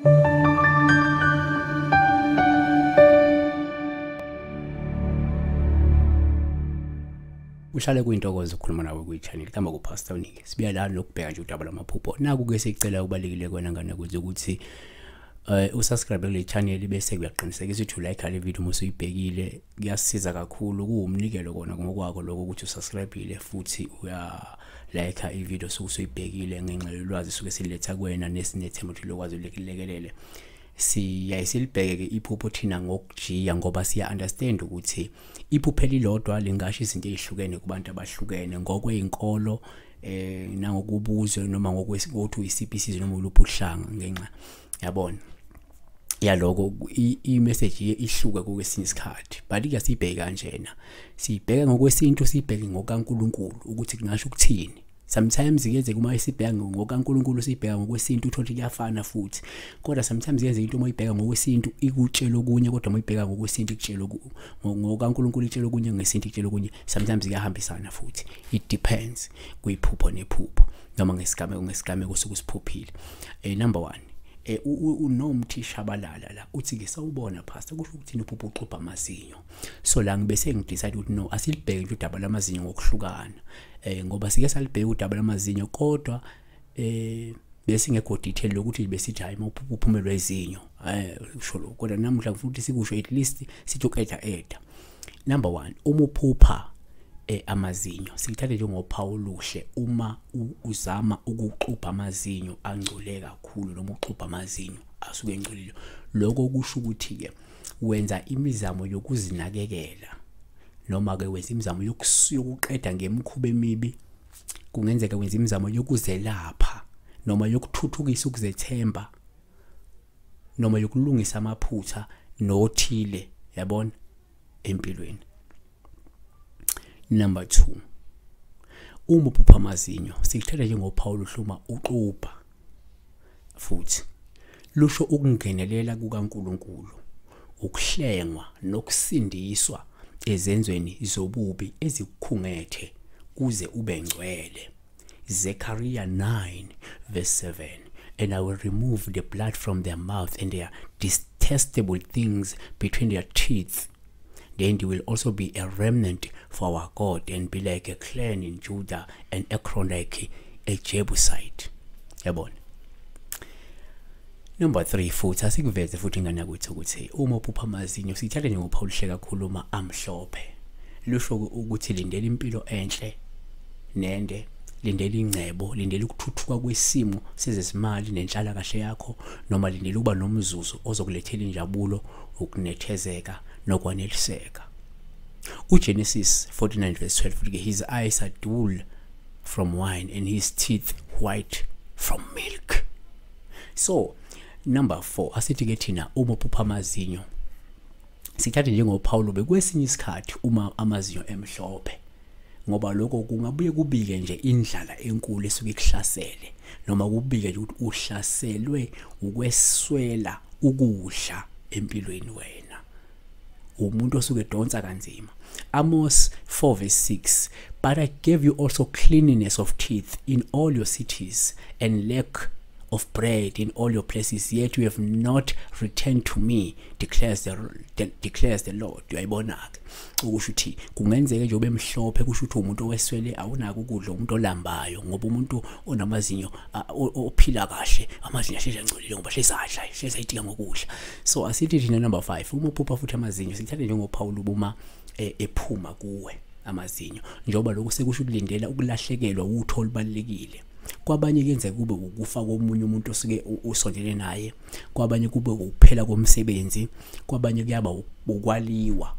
Uhlale kuyintokozo ukukhuluma nawe kwi-channel kama kuPastor Unike. Sibuya la lokubheka nje udaba lwamaphupho. Naku ke sicela kubalekile kwena ngane kuze ukuthi usubscribe kule channel bese kuyaqinisekisa ukuthi ulike le video uma usuyibhekile. Kuyasiza kakhulu, kuwumnikelo kona ngokwakho lokho ukuthi usubscribeile futhi uya like i-video usuyibhekile ngenxa yolwazi suke siletha kuwena nesinethemba ukuthi lokwazi ulekelele. Siyaye silibheke ke iphupho thina ngokujiya ngoba siya understand ukuthi iphupho elilodwa lingasho izinto ezihlukene kubantu abahlukene ngokwezinkolo nangokubuzwe noma ngokuthi uyisiphi isizwe noma uluphi uhlanga. Ngenxa yabona yaloko i-message ihluke kwesinye isikhathi, but ke sibheke kanjena, sibheke ngokwesintu, sibheke ngokaNkuluNkulu ukuthi kungasho ukuthini. Sometimes kuyenzeka uma isibheka ngokaNkuluNkulu sibheka ngokwesintu uthola kuyafana futhi, kodwa sometimes kuyenzeka into uma uyibheka ngokwesintu ikutshela okunye, kodwa uma uyibheka ngokwesintu ikutshela ngokaNkuluNkulu ikutshela okunye, ngesintu ikutshela okunye. Sometimes kuyahambisana futhi, it depends kuyiphupho nephupho noma ngesigameko ngesigameko osuke usiphuphile. Number 1, uNomthi Shabalala la uthi ke sawubona pastor, kusho ukuthi uphupho uxubha amazinyo. So la ngibese ngidecide ukuthi no, asilibheke nje udaba lamazinyo ngokuhlukana, ngoba sike salibheka udaba lamazinyo kodwa bese ngekho detail lokuthi besithi hayi mawuphupha uphumelwe izinyo, usho lokho. Kodwa namuhla ngifuna ukuthi sikusho at least sithi uqeda eda. Number 1, uma uphupha amazinyo sikuthathe njengophawu oluhle uma uzama ukuxubha amazinyo angcole kakhulu noma uxubha amazinyo asuke engcolile. Lokho kusho ukuthi ke wenza imizamo yokuzinakekela noma ke wenza imizamo yokuqeda ngemikhuba emibi. Kungenzeka wenza imizamo yokuzelapha noma yokuthuthukisa ukuzethemba noma yokulungisa amaphutha nothile, yabona, empilweni. Number 2, uma uphupha amazinyo sikuthatha njengophawu oluhluma uxubha futhi lusho ukungenelela kukaNkuluNkulu, ukuhlengwa nokusindiswa ezenzweni zobubi ezikukhungethe kuze ube ngcwele. Zechariah 9 verse 7, and I will remove the blood from their mouth and their detestable things between their teeth. Then there will also be a remnant for our God and be like a clan in Judah and Ekron like a Jebusite. Yabona. Number 3 futhi asikuveze futhi ingane yakwethu ukuthi uma uphupha amazinyo sithathe njengophawu oluhle kakhulu uma amhlophe. Lusho ukuthi lindela impilo enhle nende, lindela ingcebo, lindela ukuthuthuka kwesimo sezezimali nenhlalakahle yakho, noma lindela ukuba nomzuzu ozokulethela injabulo, ukunethezeka nokwaneliseka. uGenesis 49 verse 12, his eyes are dull from wine and his teeth white from milk. So number 4, asithi ke thina uma uphupha amazinyo sithathe njengophawu bekwesinye isikhathi uma amazinyo emhlophe, ngoba lokho kungabuye kubike nje indlala enkulu esuke ikuhlasele, noma kubike nje ukuthi uhlaselwe ukweswela ukudla empilweni wena, umuntu osuke edonsa kanzima. Amos 4 verse 6, but I gave you also cleanliness of teeth in all your cities and lack of bread in all your places, yet you have not returned to me, declares the Lord. Uyayibona ke ukusho ukuthi kungenzeka nje ube mhlophe, kusho ukuthi umuntu oweswele awunako ukudla, umuntu olambayo, ngoba umuntu onamazinyo ophila kahle amazinyo ahlezi angcolile ngoba hlezi adla, hlezi ayitika ngokudla. So asithi thina number 5, uma uphupha futhi amazinyo sithathe njengophawu lubuma ephuma kuwe amazinyo, njengoba lokho sekusho ukulindela ukulahlekelwa utho olubalekile. Kwabanye kuyenzeka kube ukufa komunye umuntu osuke usondele naye, kwabanye kube ukuphela komsebenzi, kwabanye kuyaba ukwaliwa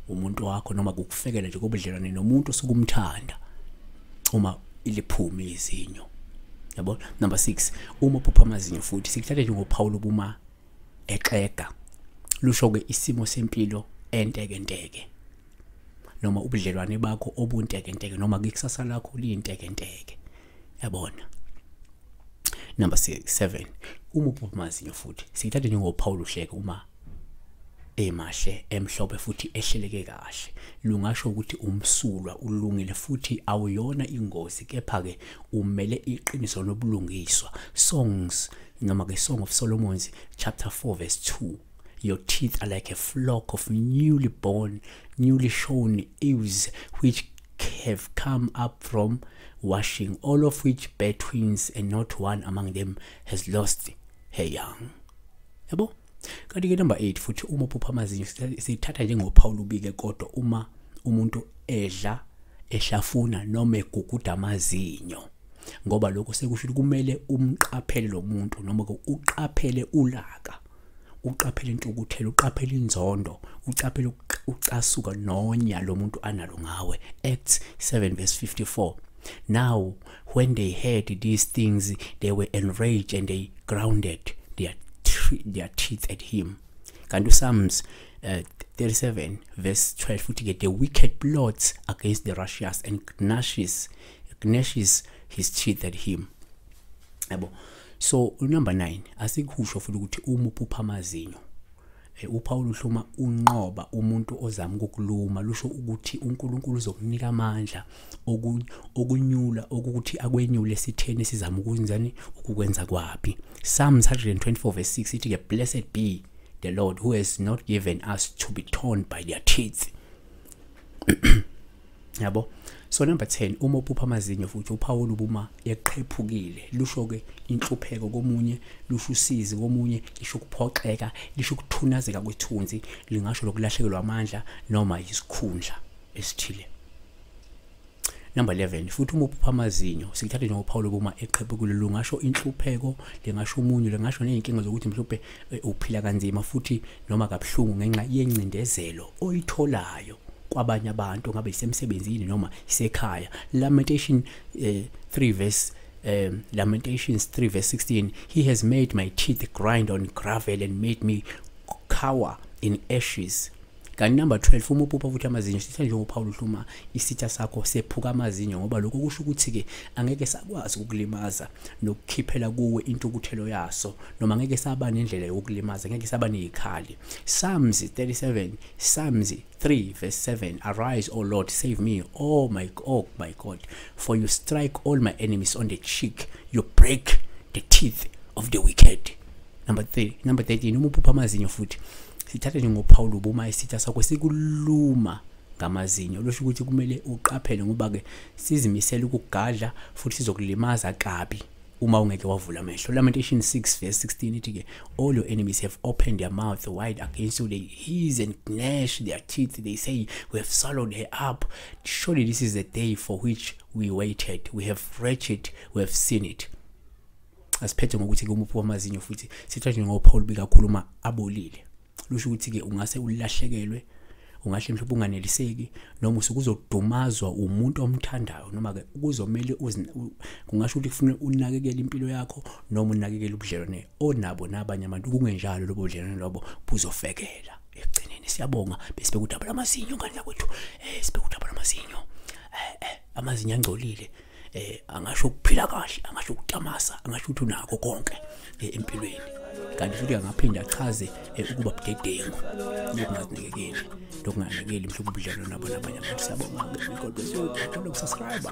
umuntu wakho, noma ukufekela nje kobudlelwane nomuntu osuke umthanda uma iliphuma izinyo, yabo. Number 6, uma uphupha amazinyo futhi sikuthathe njengophawu lobuma exega, lusho ke isimo sempilo entekenteke noma ubudlelwane bakho obuntekenteke noma ikusasa lakho liyintekenteke, yabona. Number 7, uma uphupha amazinyo futhi sikuthathe njengophawu oluhleke uma emahle emhlophe futhi ehleleke kahle, lungasho ukuthi umsulwa ulungile futhi awuyona ingozi, kepha ke umele iqiniso nobulungiswa. Songs noma ke Song of Solomon chapter 4 verse 2, your teeth are like a flock of newly born, newly shorn ewes, which have come up from washing, all of which bear twins, and not one among them has lost her young. Yabo? Kanti ke number 8 futhi, uma uphupha amazinyo sithatha njengophawu lubike, kodwa uma umuntu edla, ehlafuna noma eguguda amazinyo, ngoba lokho sekusho ukuthi kumele umqaphele lo muntu, noma ke uqaphele ulaka, uqaphele intukuthelo, uqaphele inzondo, uqaphele ucasuka nonya lo muntu analo ngawe. Acts 7 verse 54, now when they heard these things, they were enraged and they grounded their teeth at him. Kanti Psalms 37 verse 12 futhi ke, the wicked plots against the righteous and gnashes his teeth at him. Yabo? So number 9, asikusho futhi ukuthi uma uphupha amazinyo, uPaul uhluma unqoba umuntu ozama ukukuluma, lusho ukuthi uNkulunkulu uzokunika amandla okunyula, ukuthi akwenyule esitheni esizama ukwenzani, ukukwenza kwapi. Psalms 124 verse 6 ithi ke, blessed be the Lord who has not given us to be torn by their teeth. Yabo? So number 10, uma uphupha amazinyo futhi uPaul ubuma eqhephukile, lusho ke inhlupheko komunye, lusho usizi komunye, lisho ukuphoxeka, lisho ukuthunazeka kwethunzi, lingasho lokulahlekelwa amandla noma isikhundla esithile. Number 11, futhi uma uphupha amazinyo sikuthathe njengoPaul ubuma eqhephukile, lungasho inhlupheko, lingasho umunyu, lingasho nezinkinga zokuthi mhlawumbe uphila kanzima futhi noma kabuhlungu ngenxa yencindezelo oyitholayo kwabanye abantu, ngabe isemsebenzini noma isekhaya. Lamentation 3 verse Lamentations 3 verse 16, he has made my teeth grind on gravel and made me cower in ashes. Kanti number 12, uma uphupha futhi amazinyo sithatha njengoPaul uhluma isitha sakho sephuka amazinyo, ngoba lokho kusho ukuthi ke angeke sakwazi ukukulimaza nokukhiphela kuwe intukuthelo yaso, noma angeke saba nendlela yokukulimaza, ngeke saba nezikhali. Psalms 37, Psalms 3 verse 7, arise, O Lord, save me, oh my God, for you strike all my enemies on the cheek, you break the teeth of the wicked. Number 13, uma uphupha amazinyo futhi sithathe njengoPaul ubuma isitha sakho sikuluma ngamazinyo, lusho ukuthi kumele uqaphele, ngoba ke sizimisela ukugadla futhi sizokulimaza kabi uma ungeke wavula amehlo. Lamentation 6 verse 16 ithi ke, all your enemies have opened their mouth wide against you, they hiss and gnash their teeth, they say, we have swallowed her up, surely this is the day for which we waited, we have wretched, we have seen it. Asiphethe ngokuthi ke uma uphupha amazinyo futhi sithathe njengoPaul bikakhuluma abolile, lusho ukuthi ke ungase ulahlekelwe, ungahle mhlawumbe unganeliseki, noma usukuzodumazwa umuntu omthandayo, noma ke kuzomela kungasho ukuthi kufanele unakekele impilo yakho noma unakekele ubudlelwane onabo nabanye abantu, kungenjalo lobo budlelwane lobo buzofekela ekugcineni. Siyabonga, besibeka udaba lamazinyo ngane yakwethu, sibeka udaba lamazinyo, amazinyo angcolile, angasho ukuphila kahle, angasho ukutamasa, angasho ukuthi unako konke empilweni. Kanti futhi angaphinda achaze ukuba budedengu, nokungazinakekeli, nokunganakekeli mhlawumbe ubudlelwane nabo nabanye abantu. Siyabonga, God bless you. Don't subscribe.